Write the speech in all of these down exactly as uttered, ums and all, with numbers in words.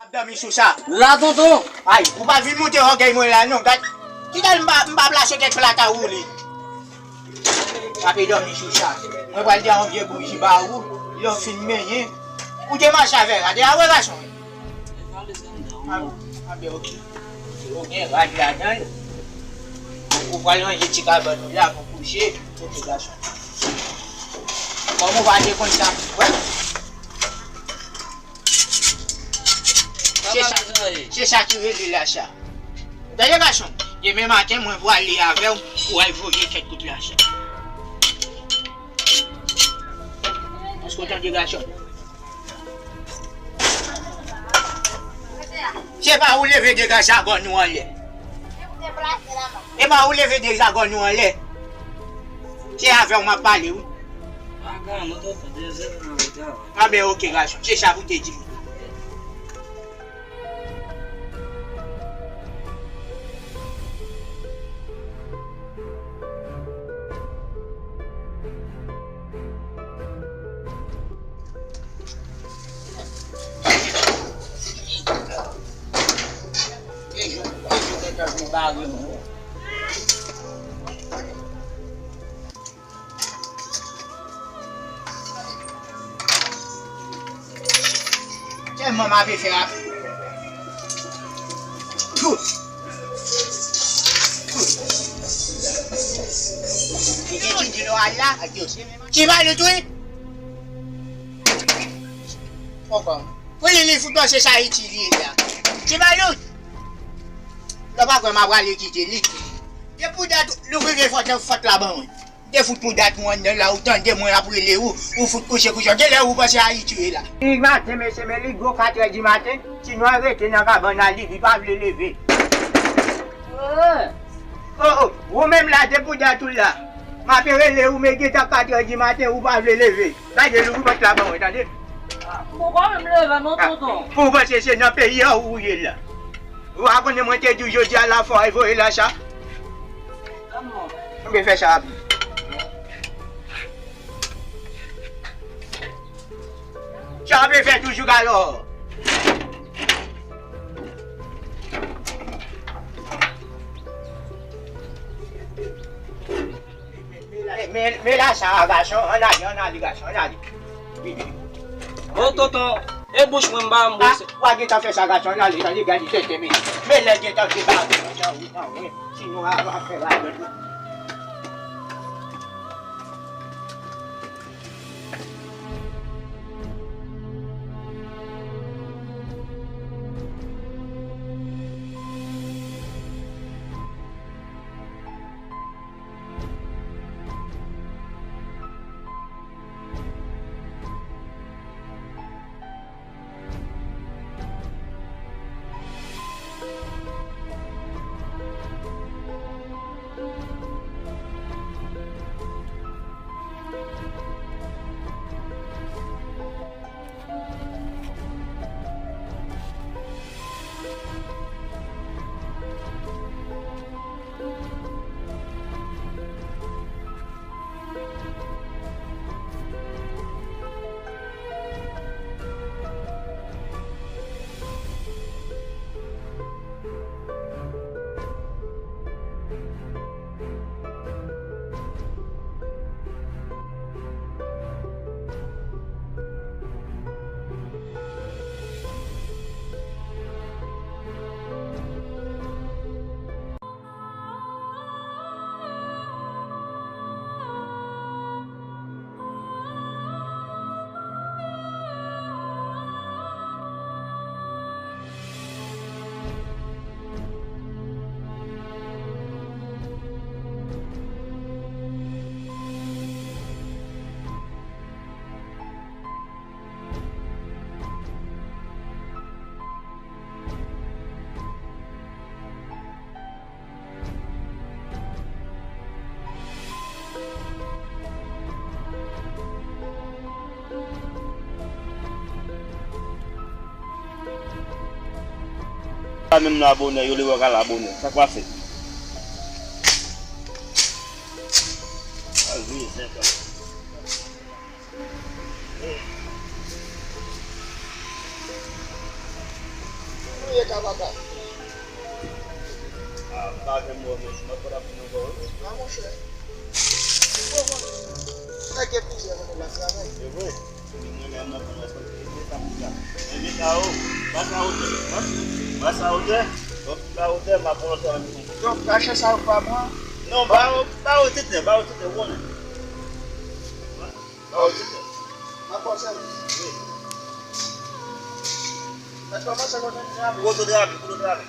Ap dòmi sou sa. La, tonton. Ay, ou pa vin moute ògèy mwen la, non. Gad, kite m pa, m pa plase kèk plat a woule. Ape dòmi sou sa. Mwen pral di a yon vye bouji ba ou, lè w fin menyen. Ou te mache avè rad, e a wè gason. Anben, ok. Ou gen rad ladan l. Ou pral ranje ti kabann ou la pou kouche, pou ti gason. Kòm ou pa te konn sa, wè. Se sa, se sa ki rele lacha. Tande gason, demen maten mwen prale avè w pou w al voye kèk kout lacha. Èske w tande gason? Se pa ou leve degaje zagòn ou anlè. E pa ou leve degaje zagòn ou anlè. Se avè w m ap pale wi. Anben, ok, gason. Se sa pou te di m. Tèlman m ape fè ap. Pou. Pou. Li gen ti dlo al la. Ti malout wi. Poko. Pou li, li fout panse sa Ayiti li ye la. Ti malout. Lè w pa kwè m a prale kite li. Depi w dat, louvri vye fòt, fòt la ban mwen. Te fout pou dat ou anndan la, ou tande mwen ap rele ou, ou fout kouche kouche. Genlè ou panse Ayiti ye la. Li maten, mesye, men li gwo katrè di maten, ti nwa rete nan kabann a li, li pa vle leve. Oh, oh, ou menm la, depi w dat ou la. M ape rele ou, men gentan katrè di maten, ou pa vle leve. Gade, louvri pòt la ban mwen, tande. M poko menm leve non, tonton. Pou w panse se nan peyi a ou ye la. Ou pa konnen mwen te di w jodi a la fò al voye lacha? Anben fè sa rapid. Sa ape fè toujou galò. Men, men, men lacha a, gason, ann ale, ann ale, gason, ann ale. Vini. Bon, tonton, e bouch mwen m pa m bouch. Ou a gentan fè sa, gason, ann ale, tande, gade, tete, men, men lè gentan fè bagay nan wi, nan wi. Sinon, a, a fè bagay. Sa menm nan abonè, yo leve yo ka al abonè. Sa k pase? Al vini, sèt an. Sa papa. Ah, m pa janm wè w, men m ap konn ap vin ankò, wi. Ah, monchè. Bon, bon. Nèg gen plizyè kote l ap travay. Se vre. Se mwen menm nan konn responsabilite sa pou sa. Men vin la, o, pa sa wotè, hein? Pa sa wotè. Donk, pa wotè, m ap volonte nan mitan. Donk, mache sa ou pa mwen? Non, ba, ba wotè, ba wotè, ou konnen. Ba wotè. Nan konsèy. Wi. Mèt kòmanse konnen deja. Kote w te rapi, kote w te rapi.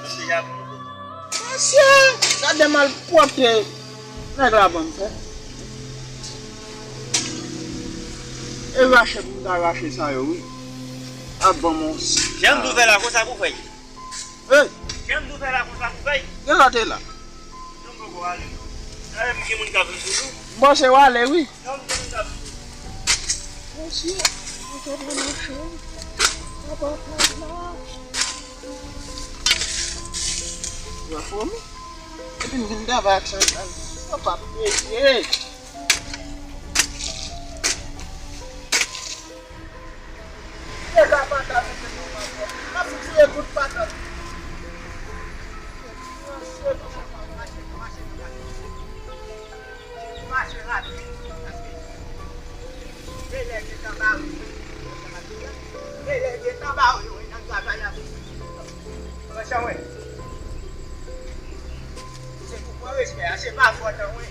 Mwen deja. Mesye, gade malpwòpte nèg la ban m fè. E rache pou m ta rache sa yo, wi. Ap ban m yon. Jan m di w fè la, konsa pou fè. Hey! Jan m di w fè la, konsa pou fè. Gen lòt e la. Non, m poko ale, non. Talè m gen moun k ap vin sou nou. M panse w ale, wi. Non, m gen moun k ap vin sou nou. Mesye, mwen te pran nan chanm. Papa, papa, la. Wa fò mi. Epi m vin travay ak sandal. Yo pa prese. Deja pata mete nan mwen. M ap fouye tout pata. Mache rapid, paske Belè gentan bare. Belè gentan bare, wi, nan travay la. Mechan, wi. Se pou pran respè a, se pa fòt an, wi.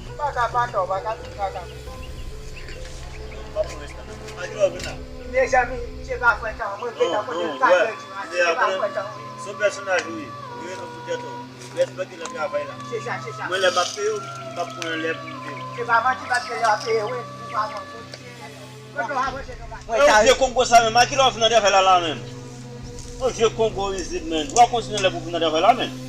Ou pa ka pata, ou pa ka di pata. Pa pran respè, non. Ann di w vin la. Mezanmi, se pa fòt an, mwen gentan konnen l ka pèdi, se pa fòt an, wi. Se yon pèsonaj, wi. Wi, non, poutèt ou. Respekte nan travay la. Se sa, se sa. Mwen, lè m ap peye w, m p ap pran lè pou m peye w. Se pa manti, paske lè w ap peye, wi, ou pa pran kont. Mwen, sa vye Kongo sa menm, a kilè w vin nan travay la, la menm? Yon vye Kongo rizib, menm. W ap kontinye lè pou vin nan travay la, menm.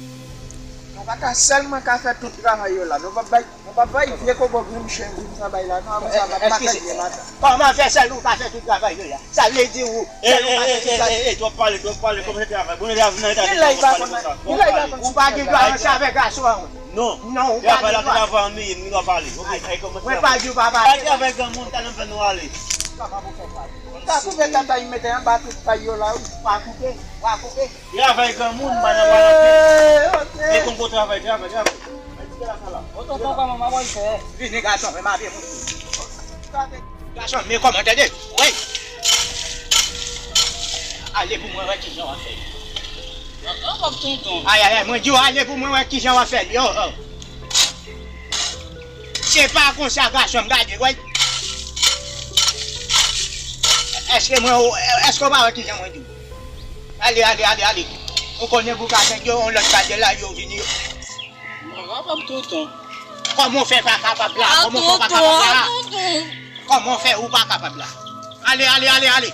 Nou pa ka sèlman ka fè tout travay yo la. Nou p ap bay, nou p ap bay vye Kongo grenn chen, grenn travay la, non, apre sa, m ap mache byen maten. Kòman fè sèl ou pa fè tout travay yo la? Sa vle di ou, sèl ou pa fè tout travay. E, e, e, e, twòp pale, twòp pale, kòman se travay? Bon, lè a vin nan eta de travay, w ap pale konsa. Twòp pale. Ou pa gen dwa ranse avèk gason an, wi. Non. Non, ou pa gen dwa. Travay la, se travay an meye, m gen dwa pale. Ok, ay, kòman travay? Mwen pa di w pa pale. Al travay granmoun, talè m fè nou ale. Kòman pou fè pale? Ou ka koupe tata, y mete anba tout fèy yo la, wi. W a koupe, w a koupe. Travay granmoun, madan pa nan tèt. Hey, ok. E kongo travay, travay, travay. Mwen di la sa la. Ô tonton, kòman maman fè? Vini gason, fè m avè moun. Gason, men kòman, tande? Wi. Ale pou mwen wè kijan w ap fè. An, an, tonton. Ay, ay, ay, mwen di w ale pou mwen wè kijan w ap fè l, yo, oh. Se pa konsa, gason, gade, wi. Èske mwen, èske w pa wè kijan mwen di w? Ale, ale, ale, ale. Ou konnen boukaten yo, yon lòt bagay la, yo vini. Mwen kapab tonton. Kòman w fè pa kapab la? Kòman w fè w pa kapab la? Kòman w fè ou pa kapab la? Ale, ale, ale, ale.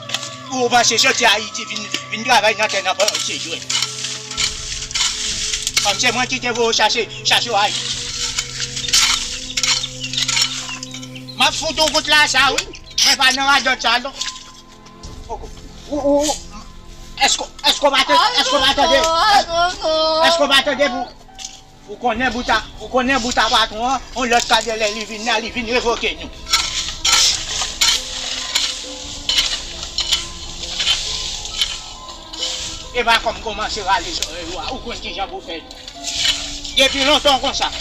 Ou panse soti Ayiti vin, vin travay nan tè nan pa se jwèt. Kòm se mwen ki te voye w chache, chache w Ayiti. M ap fout ou kout la sa, wi. Mwen pa nan radòt sa, non. Ou, ou, ou, èske, èske w pa tande, èske w pa tande, èske w pa tande pou, ou konnen bout a, ou konnen bout a patwon an, yon lòt kadè lè li vin la, li vin revoke nou. E pa kòm kòmanse rale zòrèy ou a, ou konn kijan pou fè. Depi lontan konsa,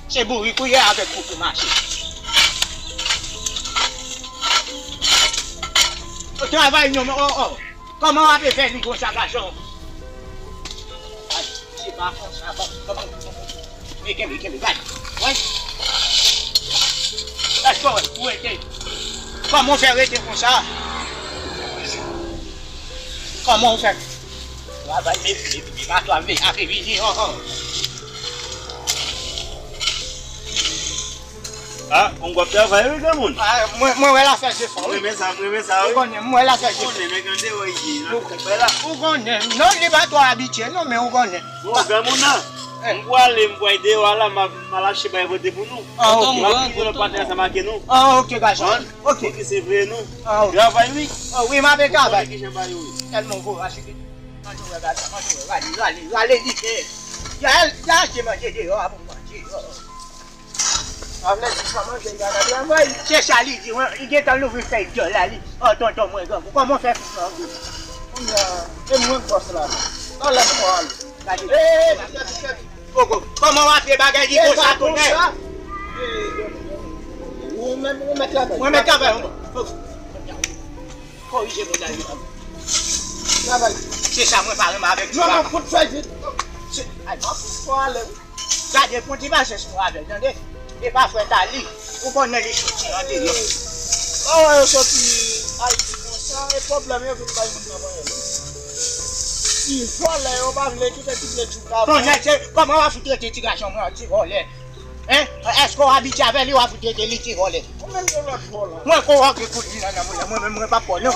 se bourik ou ye avèk kout pou mache. Travay non, men, oh, oh. Kòman w ape fè li konsa, gason? Ay, se pa konsa, bon, kòman, kòman, men kenbe, kenbe, gade. Wè. Èske w rete? Kòman w fè rete konsa? Kòman w fè? Travay, men, men, men, pa travay, ape vini, oh, oh. Ah, on w ap travay, wi, granmoun. Ah, mwen, mwen wè l ap fè jefò, wi. Mwen renmen sa, mwen renmen sa, wi. Ou konnen, mwen wè l ap fè jefò. Ou konnen, men gade, wi, ou konnen. Non, li pa twò abitye, non, men ou konnen. Bon, granmoun nan, m pwale, m pwale deyò a la, m ap, m al achte bagay pote pou nou. Ah, ok. M ap kite lòt patnè sa make nou. Ah, ok, gason. Ok. Pou ki se vre nou. Ah, ok. Travay, wi. Ah, wi, m ape travay. Ou konnen kijan bagay yo ye. Tèlman ou voye achte. Manje wè, gason, manje wè. Rale, rale, rale, li fè. Y a, y a achte manje deyò a pou manje, oh. Sa vle di sa manje, y a nan travay. Se sa li di, wi. Li gentan louvri fèy dyòl la, li. Oh, tonton, mwen grangou. Kòman w fè pou grangou? E mwen k bòs la. Talè m pral. Gade. Ey, Koko, kòman w ap fè bagay ki konsa, tonè? Ou menm, ou mèt travay. Mwen mèt travay, mwen. Korije moun la, yo. Travay. Se sa mwen pa renmen avèk ou la. Non, non, fout fè vit. Se, ay, m ap pale. Gade, pran ti pasyans pou avè l, tande? E pa frè Tali, ou konnen li soti andeyò. Sa wè yo soti Ayiti konsa, e pwoblèm yo vin bay moun nan pran yo. Ti vòlè yo pa vle kite ti vle tchouk avè. Bon, nèg, se kòman w ap fout trete ti gason mwen an ti vòlè? Hein? Èske w abitye avè li, w ap fout trete li ti vòlè? Ou menm se lòt vòlè. Mwen ko w gen kout li nan nan mwen, mwen menm mwen p ap pò non.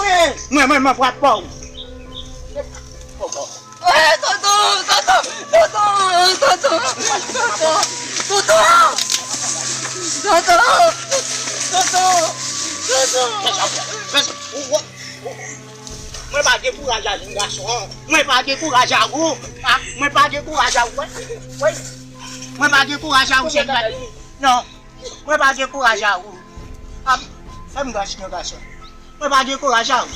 Mwen menm mwen p ap pò. Kòkò. Eh, tonton, tonton, tonton, tonton, tonton, tonton, tonton, tonton, tonton. Mwen pa gen kouraj a jèn gason. Mwen pa gen kouraj a ou. Ah, mwen pa gen kouraj a ou. Wi, wi. Mwen pa gen kouraj a ou, jèn gason. Non. Mwen pa gen kouraj a ou. Ah, fè m gras, jèn gason. Mwen pa gen kouraj a ou.